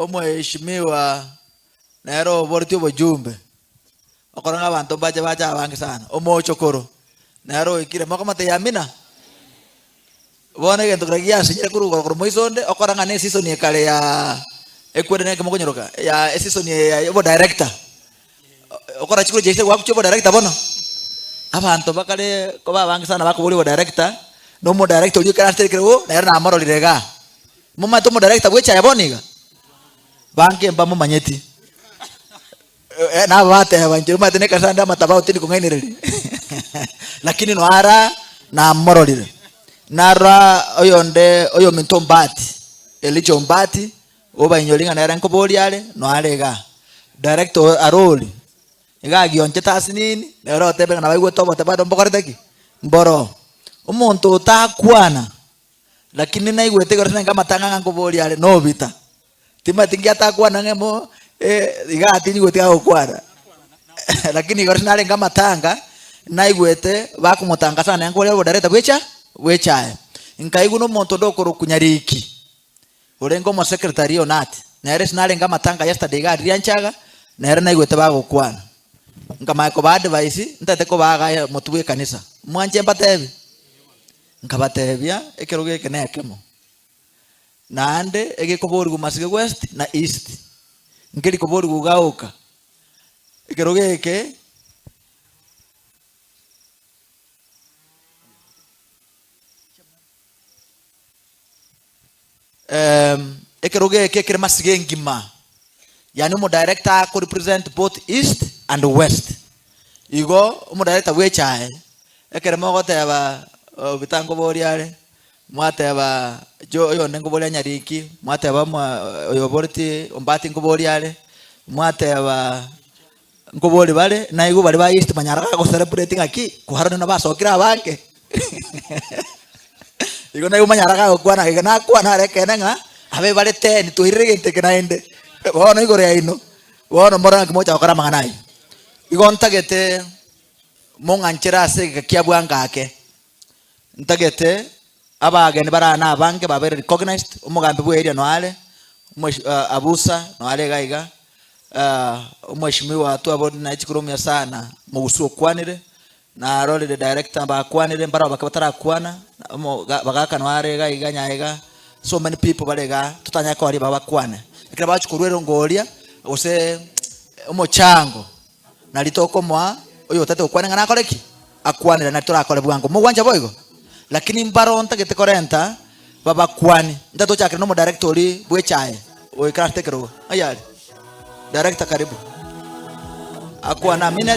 Omweshimiwa nere oboretie obojumbe, okora ng'a abanto mbache bache abange sana, omochokoro nere oikire, mokomotebia amina? Bono egento keria giasinyire korwa igoro korwa moiso onde, okora ng'a ne eseason ekare ya ekwende neke mokonyoroka ya eseason eye ya obodirector. Okora chikura chiaise gwakuchia obodirector bono, abanto bakare koba abange sana bakoboria obodirector, na omodirector oria oikaransete ekerogo nere namororire igaa. Momanyete omodirector bw'echaye bono iga? Bange mbamomanyeti. Eh, nabo bateba inche omanyete na ekanisa ande amatabao tindi kong'ainereria. Lakini noara namororire. Narora oyonde oyominto Ombati, Elijah Ombati, obainyori ng'a nere nkoboria are, noare igaa. Director Arori, iga agionchete asinini, nere otebire ng'a nabaigwete obote bado mbokorete ki? Mboro. Omonto otakwana. Lakini naigwete igoro nenge amatanga ng'a nkoboria are nobita. Timanyeti nki atakwana ng'a mo iga tinyigweti agokwana. Lakini igoro narenge amatanga, naigwete bakomotanga sana naye nkoboria obodareta bwecha bwechaye. Nkaigwa na omonto onde okorokwa Nyariki, orenge omosecretary o Nati, nere ase narenge amatanga yesterday iga aria Rianchaga, nere naigwete bagokwana. Nkamanya kobaa advice, ntagete kobaa iga motwe bwa ekanisa, mwanche mbatebi? Nkabatebia, Ekerogo eke nekemo, naende egekoborigwa Masige West na East, nkeri koborigwa Ugaoka. Ekerogo eke ekerogo eke ekere Masige engima, yaani omodirector akorepresent both East and West. Igo omodirector bw'echae, ekero mogoteba Obita nkoboria are, mwateba jo oyonde nkoboria Nyariki, mwateba mwa oyoboreti Ombati nkoboria are, mwateba nkobori bare, naigwe baria ba East manyara gagocelebrate ng'aki, kwarorire nabasokire abange. Igo naigwe manyara gagokwana iga nakwana are ekeene ng'a, abe bare ten twairire egento eke naende, bono igoro yaino, bono morore ng'aki mogocha gokora amang'ana ayio. Igo ntagete mong'anchere ase egeka kia bwango ake, ntagete abageni bare aa na abange babeire recognized, omogambi bwe area noare, omweshi Abusa noare iga iga, omweshimiwa twabori naye chikurumia sana, mogusu okwanire, narorire director bakwanire mbarabwo bake batarakwana, omo bagaka noare iga iga nyaiga, so many people bare igaa totanyare kobaria babakwane. Ekero bagochi korwa erongo oria, gose omochango. Nari tokomoa oyotete gokwana ng'a nakore ki? Akwanere nari torakore bwango. Mogwancha boigo? Lakini mbaro ntagete korenta babakwani. Ntagete tochakere na omodirector oria bw'echae oikarasete ekerogo. Ng'ai are? Director karibu. Akwane amina.